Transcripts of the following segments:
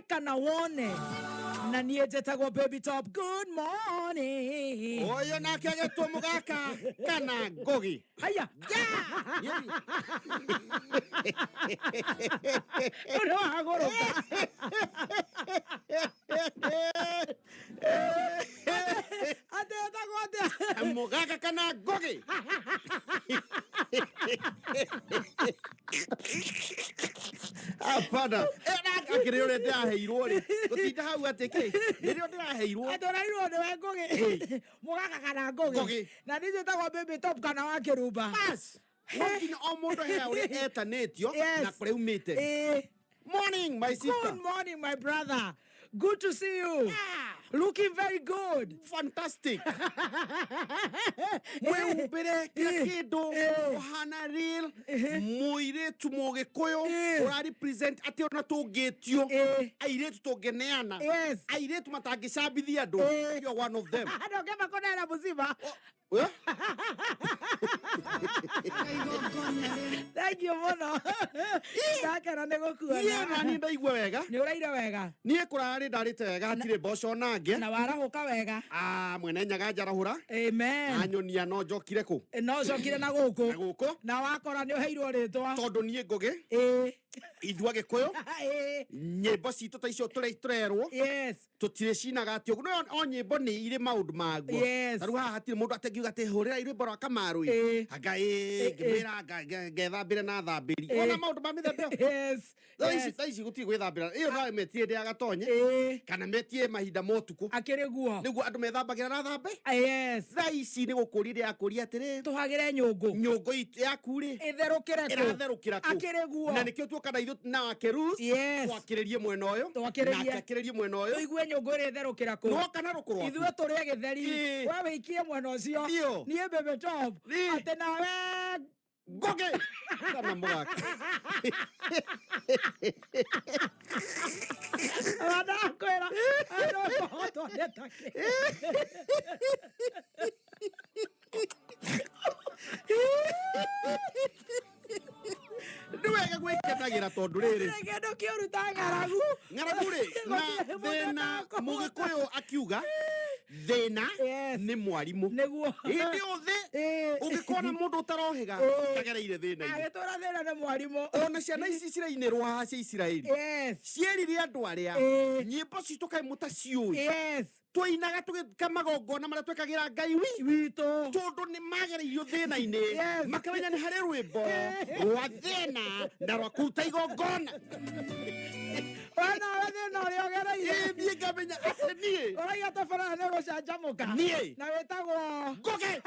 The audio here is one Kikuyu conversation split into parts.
Kana wone na niĩ njĩtagwo Baby Top. Good morning. Ũyũ nake agetwo Mũgaka kana Ngũgi. Haya, ũrĩ wagũrũka. Atĩ etagwo atĩa? Mũgaka kana Ngũgi. Hapana. Akĩrĩ ũrĩa ndĩraheirwo rĩ, gũtinda hau atĩ kĩ nĩrĩo ndĩraheirwo. Atĩ ũrairwo nĩwe Ngũgĩ, Mũgaka kana Ngũgĩ. Ngũgĩ. Na niĩ njĩtagwo Baby Top kana wa Kĩrumba. Bas, no nginya o mũndũ he ũrĩa etanĩtio na kũrĩa umĩte. Morning, my sister. Good morning, my brother. Good to see you. Looking very good. Fantastic. Mwĩhumbĩre kila kĩndũ, ũhana real mũirĩtu Mũgĩkũyũ ũra represent atĩ ona tũngĩtio airĩtu tũngĩneana airĩtu matangĩcambithia andũ, you are one of them. Ndũngĩamba kũneana mũcima. Eh? Thank you mũno. Ndakena nĩ Niĩ gũkuona. nani ndaigua wega. Nĩ ũraire wega. Niĩ kũrarĩ ndarĩte wega, hatirĩ mboco nange. Na warahũka wega. Ah, mwene Nyaga njarahũra. Amen. Anyonia no njokire kũ? No ũcokire na gũkũ. Na gũkũ. Na wakora nĩ ũheirwo rĩtwa. Tondũ niĩ Ngũgĩ. Ithuĩ Agĩkũyũ. Nyĩmbo citũ ta icio tũrerwo. Tũtirĩ cinaga atĩ ũguo. No o nyĩmbo nĩ irĩ maũndũ maguo. Ta rĩu haha hatirĩ mũndũ atengiuga atĩ hũrĩra rwĩmbo rwa Kamaru ĩ. Anga ĩ, ngĩmwĩra ngethambĩre na thambĩri. Ona maũndũ ma mĩthemba ĩyo. Thaa ici thaa ici gũtirĩ gwĩthambĩra. Ĩyo no metie hĩndĩ ya gatonye. Kana metie mahinda ma ũtukũ. Akĩrĩ guo. Nĩguo andũ methambagĩra na thambe. Thaa ici nĩ gũkũria ndĩrakũria atĩrĩ. Tũhagĩre nyũngũ. Nyũngũ yaku rĩ. Ĩtherũkĩre kũ? Ĩratherũkĩra kũ? Akĩrĩ guo. Na nĩkĩo tuoka na ithuĩ na Wakerus. Twakĩrĩrie mwena ũyũ. Twakĩrĩrie. Nake akĩrĩrie mwena ũyũ. Tũigue nyũngũ ĩrĩa ĩtherũkĩra kũ? Nwoka na rũkũ rwaku. Ithuĩ tũrĩe gĩtheri. We wĩikie mwena ũcio. Ndio. Niĩ Baby Top. Atĩ nawe Ngũgĩ kana Mũgaka. Ndakwĩra andũ kũhotwo nĩ takĩ. Nĩ wega gwĩkenagĩra tondũ rĩrĩ. Gũtirĩ kĩndũ kĩũru ta ng'aragu. Ng'aragu rĩ, na Gũtirĩ mũndũ thĩna ũtakũhũta. Mũgĩkũyũ akiuga thĩna nĩ mwarimũ. Nĩguo. Hĩndĩ yothe ũngĩkona mũndũ ũtarohĩga ũtagereire thĩna-inĩ. Agĩtwĩra thĩna nĩ mwarimũ. Ona ciana ici cirainĩrwo haha cia Isiraeli. Cierire andũ arĩa nyĩmbo citũ kaĩ mũtaciũĩ. Twainaga tũgĩka magongona marĩa twekagĩra Ngai witũ tondũ nĩ magereirio thĩna-inĩ, makamenya nĩ harĩ rwĩmbo rwa thĩna na rwa kũruta igongona. We nawe thĩna ũrĩa ũgereire. Ĩĩ, niĩ ngamenya atĩ niĩ ũraiga tabarĩra nĩ gũcanjamũka. Niĩ. Na wĩtagwo Ngũgĩ.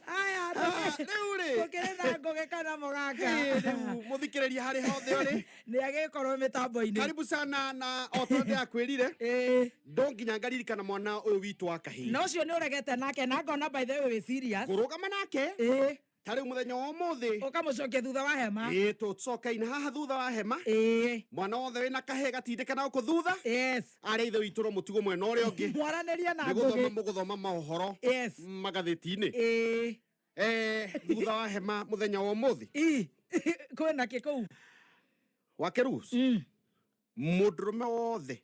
Aya, rĩu rĩ. Gũkĩrĩ na Ngũgĩ kana Mũgaka. Ĩĩ, rĩu mũthikĩrĩria harĩ hothe ũrĩ nĩ agĩkorwo mĩtambo-inĩ. Karibu sana na o ta ũrĩa ndĩrakwĩrire, ndo nginya ngaririkana mwana ũyũ witũ wa kahĩĩ. Na ũcio nĩ ũregete nake na ngona by the way wĩ serious. Ngũrũgama nake ta rĩu mũthenya wa ũmũthĩ ũkamũcokia thutha wa hema. Ĩĩ, tũcokaine haha thutha wa hema. Mwana wothe wĩna kahĩĩ gatindĩke na gũkũ thutha. Arĩa ithe witũ no mũtigwo mwena ũrĩa ũngĩ. Mwaranĩrie na Nĩ gũthoma Ngũgĩ. mũgũthoma maũhoro magathĩti-inĩ. Thutha wa hema mũthenya wa ũmũthĩ. Kwĩna kĩ kũu? Wakerus, mũndũrũme wothe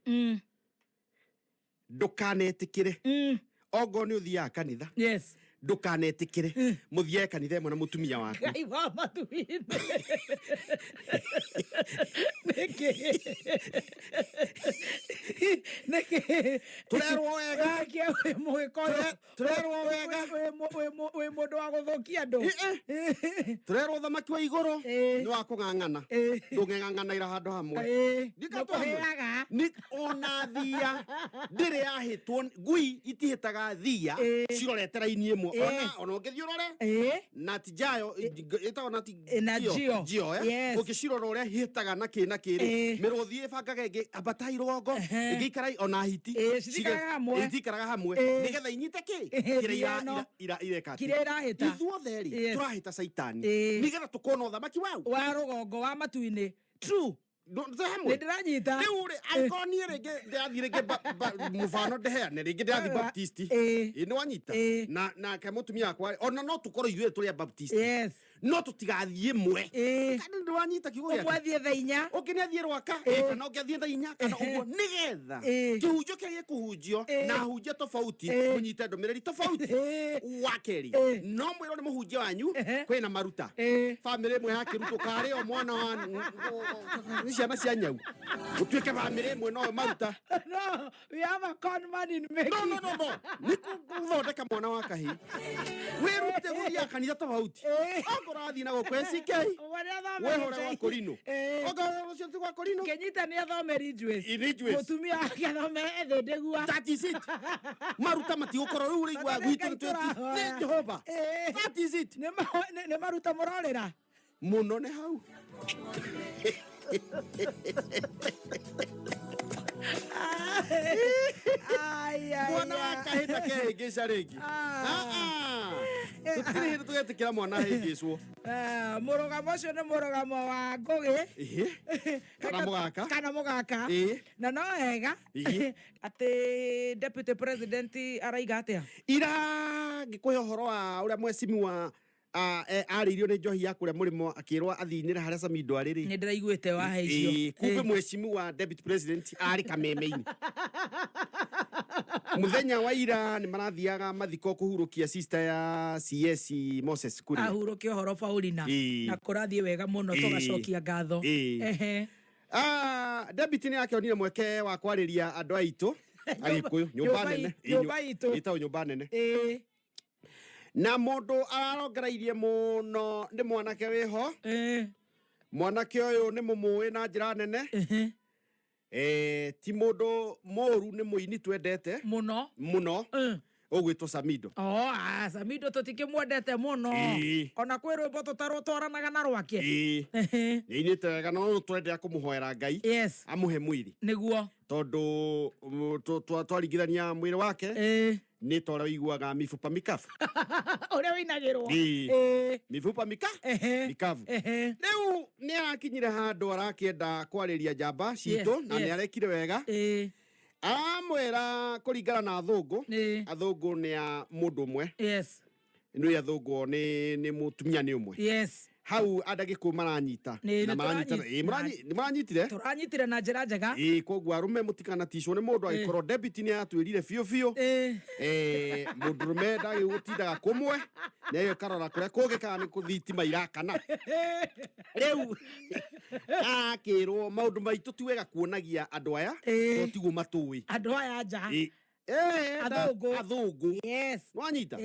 ndũkanetĩkĩre ongorwo nĩ ũthiaga kanitha, ndũkanetĩkĩre mũthiage kanitha ĩmwe na mũtumia waku. Ngai wa matu-inĩ. Nĩkĩ? Nĩkĩ? Tũrerwo wega. Wake wĩ Mũgĩkũyũ. Tũrerwo wega. Wĩ mũndũ wa gũthũkia andũ. Tũrerwo thamaki wa igũrũ nĩ wa kũng'ang'ana, ndũng'eng'ang'anaira handũ hamwe. Nĩ kũhĩaga. Nĩ ona thia ndĩrĩ yahĩtwo, ngui itihĩtaga thia cirorete raini ĩmwe. Ona ũngĩthiĩ ũrore nati jayo ĩtagwo nati Na Geo. Geo, eh? Ũngĩcirora ũrĩa ihĩtaga na kĩ na kĩ rĩ, mĩrũthi ĩbangaga ĩngĩ ambatai rũgongo, ĩngĩ ikarai ona hiti Citikaraga hamwe. Itikaraga hamwe nĩgetha inyite kĩ kĩrĩa thia ĩno. Ireka atĩa? Kĩrĩa ĩrahĩta. Ithuothe rĩ, tũrahĩta caitani nĩgetha tũkona ũthamaki wau wa rũgongo wa matu-inĩ. True. Twĩ hamwe. Nĩ ndĩranyita. Rĩu rĩ, angĩkorwo niĩ rĩngĩ ndĩrathiĩ rĩngĩ mũbano ndĩheane rĩngĩ ndĩrathiĩ Baptist. Ĩ, nĩ wanyita? Na nake mũtumia wakwa rĩ, ona no tũkorwo ithuĩ tũrĩ a Baptist, no tũtigathiĩ mwe. Kana nĩ wanyita kiugo Ũmwe gĩake? athiĩ 4:00. Ũngĩ nĩ athiĩ Rwaka, kana ũngĩ athiĩ 4:00, kana ũguo, nĩgetha kĩhunjio kĩrĩa gĩkũhunjio na ahunjia tofauti mũnyite ndũmĩrĩri tofauti. Wa kerĩ, no mwĩrwo nĩ mũhunjia wanyu kwĩna maruta. Bamĩrĩ ĩmwe yakĩrutwo karĩ o mwana wa nĩ ciana cia nyau, gũtuĩke bamĩrĩ ĩmwe noyo maruta. No, we have a con man in making. No, no, no, no, nĩ gũthondeka mwana wa kahĩ wĩrute gũthiaga kanitha tofauti. Okorwo athiĩ na gũkũ ACK, Ũmwe nĩ athome wehũre gwa Ridgeway. Korino. Okorwo ũcio ti gwa Korino. Kĩnyita nĩ athome Ridgeways. Ridgeways. Mũtumia wake athome Thĩndĩgua. That is it. Maruta matigũkorwo rĩu ũrĩigua Tondũ nĩ gwitũ Ngai nĩ twĩti tũrahoya. nĩ Jehova. That is it. Nĩ maruta mũrorĩra. Mũno nĩ hau. Ai, ai, Mwana wa ai. kahĩ ndakehĩngĩca rĩngĩ. Tũtirĩ hĩndĩ tũgetĩkĩra mwana ahĩngĩcwo. Ah, mũrũgamo ũcio nĩ mũrũgamo wa Ngũgĩ. Kana mũgaka. Kana mũgaka. Na no wega atĩ deputy president araiga atĩa? Ira ngĩkũhe ũhoro wa ũrĩa mwecimiwa arĩirio nĩ njohi ya kũrĩa mũrĩmo, akĩrwo athiinĩre harĩa Samido arĩ rĩ. Nĩ ndĩraiguĩte wahe icio. Kumbe mwecimiwa deputy president arĩ kameme-inĩ. Mũthenya wa ira nĩ marathiaga mathiko kũhurũkia sister ya CS Moses Kuria. Ahurũke ũhoro Paulina. Na kũrathiĩ wega mũno, tũgacokia ngatho. Deputy nĩ akĩonire mweke wa kwarĩria andũ aitũ Agĩkũyũ, nyũmba nene. Nyũmba itũ. Ĩtagwo nyũmba nene. Na mũndũ ararongereirie mũno nĩ mwanake wĩho. Mwanake ũyũ nĩ mũmũĩ na njĩra nene. Ti mũndũ mũru, nĩ mũini twendete Mũno. mũno. Ũgwĩtwo Samido. Oh, Samido tũtikĩmwendete mũno. Ona kwĩ rwĩmbo tũtarũtwaranaga na rwake. Nĩ ainĩte wega, no tũrendea kũmũhoera Ngai amũhe mwĩrĩ. Nĩguo. Tondũ twaringithania mwĩrĩ wake nĩ ta ũrĩa ũiguaga mifupa mikavu. Ũrĩa wĩinagĩrwo. Mifupa mikavu. Rĩu nĩ arakinyire handũ arakĩenda kwarĩria njamba citũ, na nĩ arekire wega. Aramwĩra kũringana na athũngũ, athũngũ nĩ a mũndũ ũmwe. Nĩ athũngũ nĩ mũtumia nĩ ũmwe. Hau andagĩkũ maranyita. Nĩ Na maranyita. Nĩ maranyitire. Tũranyitire na njĩra njega. Koguo arũme mũtikanaticwo nĩ mũndũ agĩkorwo deputy nĩ atwĩrire biũ biũ. Mũndũrũme ndagĩgũtindaga kũmwe, nĩ agĩkarora kũrĩa kũngĩ kana nĩ kũthitima irakana. Rĩu arakĩrwo maũndũ maitũ ti wega kuonagia andũ aya, tondũ tiguo matũĩ. Andũ aya nja. Athũngũ. Athũngũ. Nĩwanyita?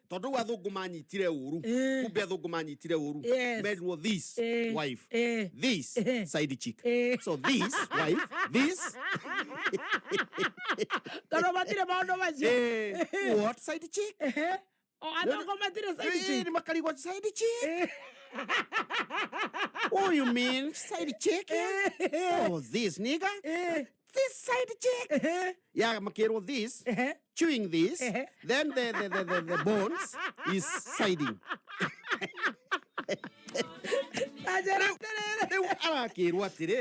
Tondũ rĩu athũngũ manyitire ũru. Kumbe athũngũ manyitire ũru. Merirwo this wife, this side chick. So this wife, this Tondũ matirĩ maũndũ macio. What side chick? O athũngũ matirĩ side chick. Nĩ makarigwo side chick. Oh, you mean side chick? Oh, this nigga? This side chick? Yeah, makirwo this, chewing this, then the bones is siding. Na njĩra atĩrĩrĩ. Rĩu arakĩrwo atĩrĩ,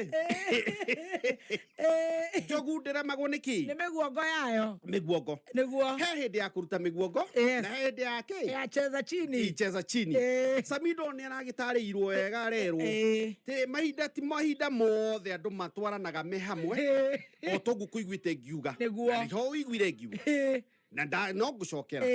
njogu ndĩremagwo nĩ Nĩ kĩ? mĩguongo yayo. Mĩguongo. Nĩguo. He hĩndĩ ya kũruta mĩguongo na he hĩndĩ ya kĩ? Ya cheza chini. Icheza chini. Samido nĩ aragĩtarĩirwo wega, arerwo Tĩ mahinda ti mahinda mothe andũ matwaranaga me hamwe. O toguo kũiguĩte ngiuga. Nĩguo. Na nĩho ũiguire ngiuga. Na no ngũcokera.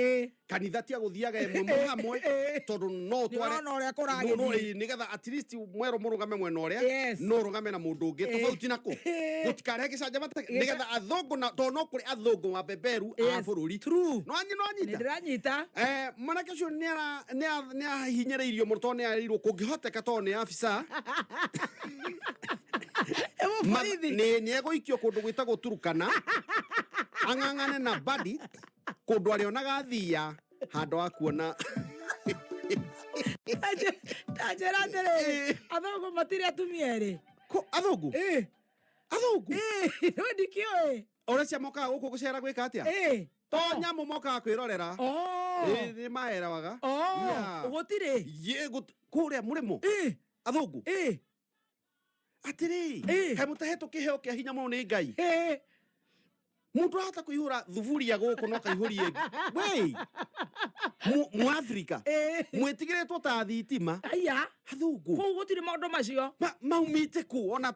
Kanitha tia gũthiaga ĩmwe mũ hamwe, tondũ no ũtware Nĩwona ũrĩa kũragĩthiĩ. No, nĩgetha at least mwerwo mũrũgame mwena ũrĩa, no ũrũgame na mũndũ ũngĩ tofauti na kũ gũtikarehe gĩcanjama nĩgetha athũngũ na tondũ no kũrĩ athũngũ wa beberu a bũrũri. True. No anyi no Nĩ anyita. ndĩranyita. Mwanake ũcio nĩ ahinyĩrĩirio mũno tondũ nĩ arĩirwo kũngĩhoteka tondũ nĩ afisa Mũborithi. Nĩ egũikio kũndũ gwĩtagwo Turukana ang'ang'ane na bandit kũndũ arĩonaga thia handũ ha kuona. Ta njĩra atĩrĩrĩ, athũngũ matirĩ atumia erĩ? Athũngũ? Athũngũ? Rĩu ndikĩũĩ. Ũrĩa cia mokaga gũkũ gũcera gwĩka atĩa? To nyamũ mokaga kwĩrorera. Nĩ maerawaga. Yeah. Gũtirĩ. Kũrĩa mũrĩmo. Athũngũ? Atĩrĩ, kaĩ mũtahetwo kĩheo kĩa hinya mũno nĩ Ngai? Mũndũ ahota kũihũra thuburia gũkũ no kaihũrie ĩngĩ. Wei, Mũafrika mwĩtigĩrĩtwo ta thitima. Aya. Athũngũ. Kũu gũtirĩ maũndũ macio. Maumĩte kũ? Ona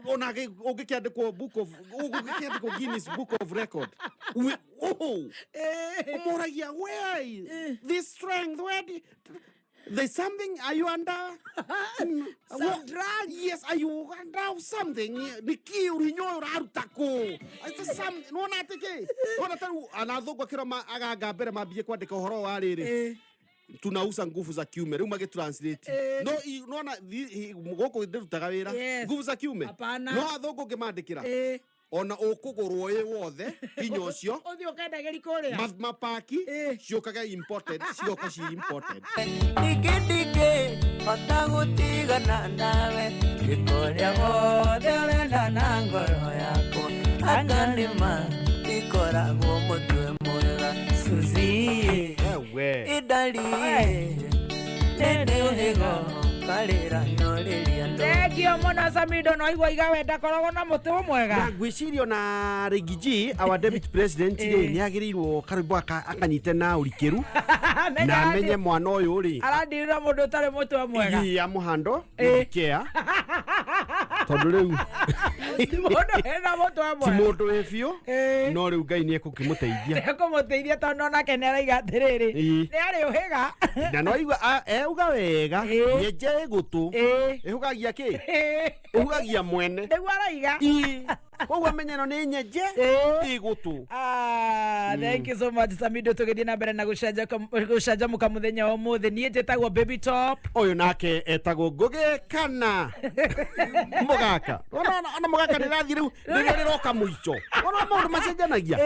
ona ũngĩkĩandĩkwo book of, ũngĩkĩandĩkwo Guinness Book of Record. Oh, ũmoragia where this strength, where there's something, are you under Some drugs? Yes, are you under something? Nĩ kĩ ũhinya ũyũ ũraruta kũ? It's a some, nĩwona atĩ kĩ, nĩwona ta rĩu ana athũngũ akĩrwo aganga mbere mambie kwandĩka ũhoro wa rĩrĩ, tunauza nguvu za kiume, rĩu magĩtranslate. No nĩwona gũkũ ndĩrutaga wĩra. Nguvu za kiume. Hapana. No athũngũ ngĩmandĩkĩra, ona ũkũgũrwo ĩ wothe hinya ũcio. Ũthiĩ ũkendagĩri kũrĩa. Mapaki ciũkaga imported, cigoka ci imported. Ndingĩ ndingĩ hota gũtigana nawe, ndĩkũrĩa wothe ũrenda na ngoro yakwa, anga nĩma ndikoragwo mũtwe mwega, Suzie. Ewe. Idali nĩ ũhĩgo karĩra norĩria. Thengio mũno, Samido. No igua iga we ndakoragwo na mũtĩ mwega. Na ngwĩciria ona Riggy G, our deputy president rĩ, nĩ agĩrĩirwo karwĩmbo akanyite na ũrikĩru na amenye mwana ũyũ rĩ Arandirira mũndũ ũtarĩ mũtwe mwega. Ii amũhando kea, tondũ rĩu Ti mũndũ wĩna mũtwe ti mwega. Mũndũ wĩ biũ. No rĩu Ngai nĩ ekũkĩmũteithia. Nĩekũmũteithia, tondũ onake nĩ araiga atĩrĩrĩ, nĩ arĩ ũhĩga. Na no igua euga wega, nyenje ĩgũtũ ĩhugagia kĩ? Ĩhugagia mwene. Nĩguo araiga. Ii. Koguo amenye ĩno nĩ nyenje ĩgũtũ. Ah, thank you so much, Samido. Tũgĩthiĩ na mbere na gũcanjamũka mũthenya wa ũmũthĩ, niĩ njĩtagwo Baby Top. Ũyũ nake etagwo Ngũgĩ kana Mũgaka. Ona mũgaka nĩrathiĩ rĩu, nĩrĩo rĩroka mũico. Ona maũndũ macenjanagia.